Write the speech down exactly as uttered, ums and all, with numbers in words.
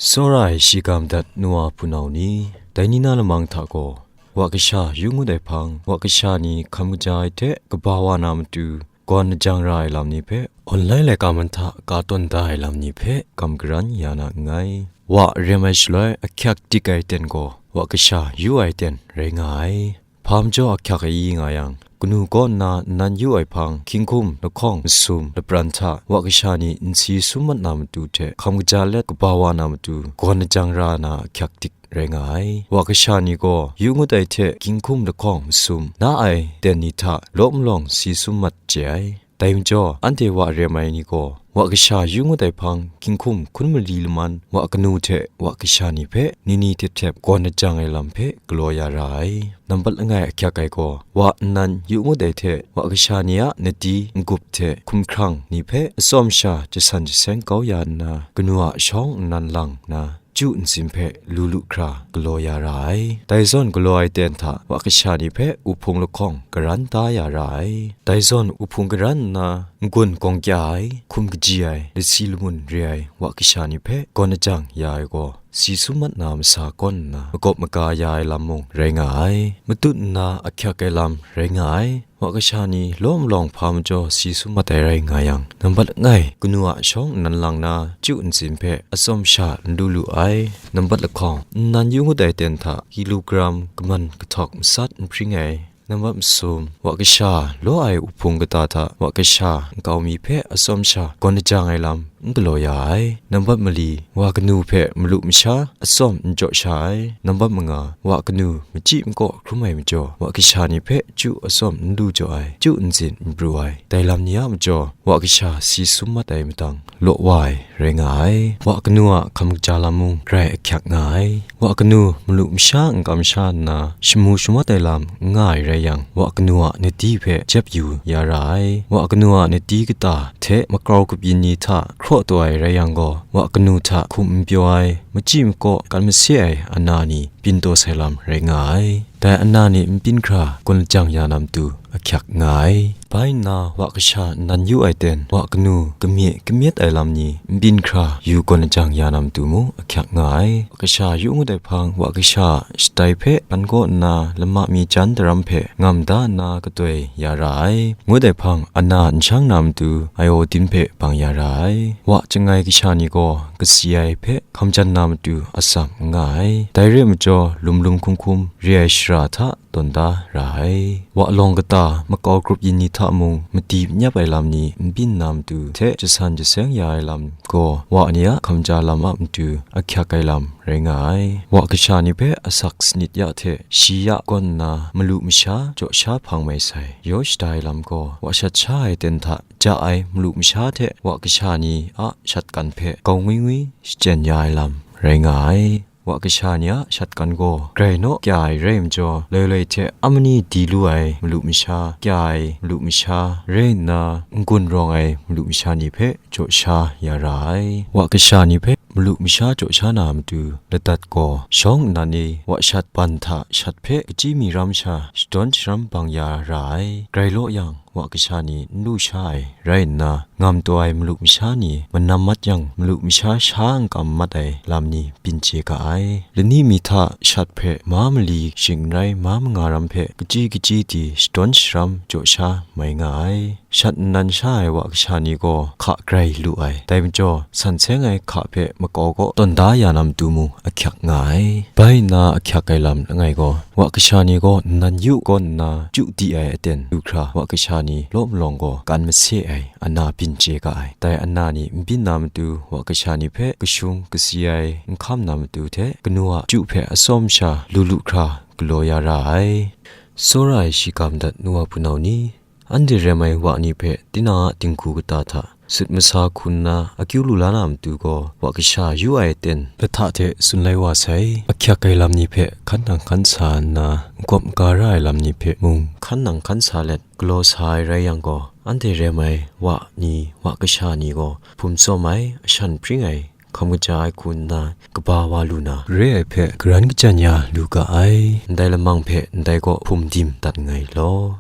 Tsawra ai shiga madat nu wa hpunau ni, dai ni na lamang hta gaw, wa kasha yu ngut ai hpang, wa kasha ni hkam kaja ai hte kaba wa na matu, gawn lajang ra ai lam ni hpe, online laika man hta ka tawn da ai lam ni hpe kam karan ya na nngai. Wa rem ai shaloi ahkyak dik ai ten gaw, wa kasha yu ai ten rai nga ai. Hpa majaw ahkyak ai nga yang, kanu kaw nna nnan yu ai hpang, hkying hkum, lahkawng, masum, lapran hta, wa kasha ni n si sum mat na matu hte hkam kaja let kaba wa na matu, gawn lajang ra na ahkyak dik rai nga ai. Wa kasha ni gaw yu ngut ai hte hkying hkum, lahkawng, masum, na ai ten ni hta law malawng si sum mat chye ai. Dai majaw, anhte wa rem ai ni gaw, wa kasha yu ngut ai hpang, hkying hkum hkun mali laman, wa kanu hte wa kasha ni hpe ni ni htep htep gawn lajang ai lam hpe galaw ya ra ai. Nambat langai ahkyak ai gaw, wa nnan yu ngut ai hte wa kasha ni a nadi, n-gup hte hkumhkrang ni hpe atsawm sha jasan jaseng kau ya nna, kanu a shawng nnan lang nna, chyu ntsin hpe lu lu hkra galaw ya ra ai. Dai zawn galaw ai ten hta wa kasha ni hpe uhpung lahkawng karan da ya ra ai. Dai zawn uhpung karan nna, n-gun gawng kya ai, hkum kaji ai, lasi lamun re ai wa kasha ni hpe gawn lajang ya ai gaw, si sum mat na masa kawn nna makawp maga ya ai lam mung rai nga ai. Matut nna ahkyak ai lam rai nga ai. Wa kasha ni law malawng hpa majaw si sum mat ai rai nga yang, nambat langai kanu a shawng nnan lang na chyu ntsin hpe atsawm sha n lu lu ai. Nambat lahkawng, nnan yu ngut ai ten hta kilogram kaman kahtawk masat n hpring ai. Nambat masum, wa kasha law ai uhpung kata hta wa kasha nkau mi hpe atsawm sha gawn lajang ai lam n galaw ya ai. Nambat mali, wa kanu hpe malu masha atsawm n jaw sha ai. Nambat manga, wa kanu machyi makaw hkrum ai majaw, wa kasha ni hpe chyu atsawm n lu jaw ai, chyu ntsin n pru ai. Dai lam ni a majaw, wa kasha si sum mat ai matang law wa ai rai nga ai. Wa kanu a hkam kaja lam mung grai ahkyak nga ai. Wa kanu malu masha n kamsha nna, shamu shamat ai lam n nga ai rai yang, wa kanu a nadi hpe jep yu ya ra ai. Wa kanu a nadi kata hte makau kabyin ni hta hkraw taw ai rai yang gaw, wa kanu hta hkum n pyaw ai, machyi makaw kan mase ai ana ni byin taw sai lam rai nga ai. Dai ana ni n byin hkra gawn lajang ya na matu ahkyak nga ai. Bai nna, wa kasha nnan yu ai ten, wa kanu kame kamyet ai lam ni n byin hkra yu gawn lajang ya na matu mung ahkyak nga ai. Wa kasha yu ngut ai hpang, wa kasha shatai hpe an kaw nna lama mi jan daram hpe ngam da nna katoi ya ra ai. Ngut ai hpang, ana n shang na matu, ai-awdin hpe bang ya ra ai. Wa chyangai kasha ni gaw kasi ai hpe hkam jan na matu atsam n nga ai. Dai re ai majaw, lum lum hkum hkum re ai shara hta tawn da ra ai. Wa lawng kata makau grup yin ni hta mung madi manyap ai lam ni n byin na matu hte jasan jaseng ya ai lam gaw, wa ni a hkam ja lam a matu ahkyak ai lam rai nga ai. Wa kasha ni hpe asak sanit ya hte shi ya kawn nna malu masha jaw sha hpang mai sai, yaw shada ai lam gaw, wa shat sha ai ten hta ja ai malu masha hte wa kasha ni a shat kan hpe gau ngwi ngwi shachyen ya ai lam rai nga ai. Wa kasha ni a shat kan gaw grai naw kya ai rai majaw, loi loi hte amani di lu ai malu masha, kya ai malu masha, rai nna n-gun rawng ai malu masha ni hpe jaw sha ya ra ai. Wa kasha ni hpe malu masha jaw sha na matu ladat gaw, shawng nnan e wa shat ban hta shat hpe kachyi mi ram sha shadawn sharam bang ya ra ai. Grai law yang, wa kasha ni n lu sha ai rai nna, ngam taw ai malu masha ni manam mat yang, malu masha sha n kam mat ai lam ni byin chye ga ai. Lani mi hta shat hpe ma mali shing n rai ma manga ram hpe kachyi kachyi di shadawn sharam jaw sha mai nga ai. Shat nnan sha ai wa kasha ni gaw hka grai lu ai. Dai majaw, san seng ai hka hpe makau kaw tawn da ya na matu mung ahkyak nga ai. Bai nna ahkyak ai lam langai gaw, wa kasha ni gaw nnan yu kaw nna chyu di ai aten du hkra, wa kasha ni law malawng gaw kan mase ai ana byin chye ga ai. Dai ana ni n byin na matu, wa kasha ni hpe kashung kasi ai n hkam na matu hte, kanu a chyu hpe atsawm sha lu lu hkra galaw ya ra ai. Tsawra ai shiga madat nu wa hpunau ni, anhte rem ai wa ni hpe tinang a dinghku kata hta sut masa hku nna akyu lu la na matu gaw, wa kasha yu ai aten lahta hte tsun lai wa sai. Ahkyak ai lam ni hpe hkan nang hkan sa nna, n-gawp n-ga ra ai lam ni hpe mung hkan nang hkan sa let galaw sa ai rai yang gaw, anhte rem ai wa ni, wa kasha ni gaw hpum tsawm ai, ashan hpring ai, hkam kaja ai hku nna kaba wa lu na, re ai hpe karan kajan ya lu ga ai. Ndai lamang hpe ndai kaw hpum dim dat nngai law.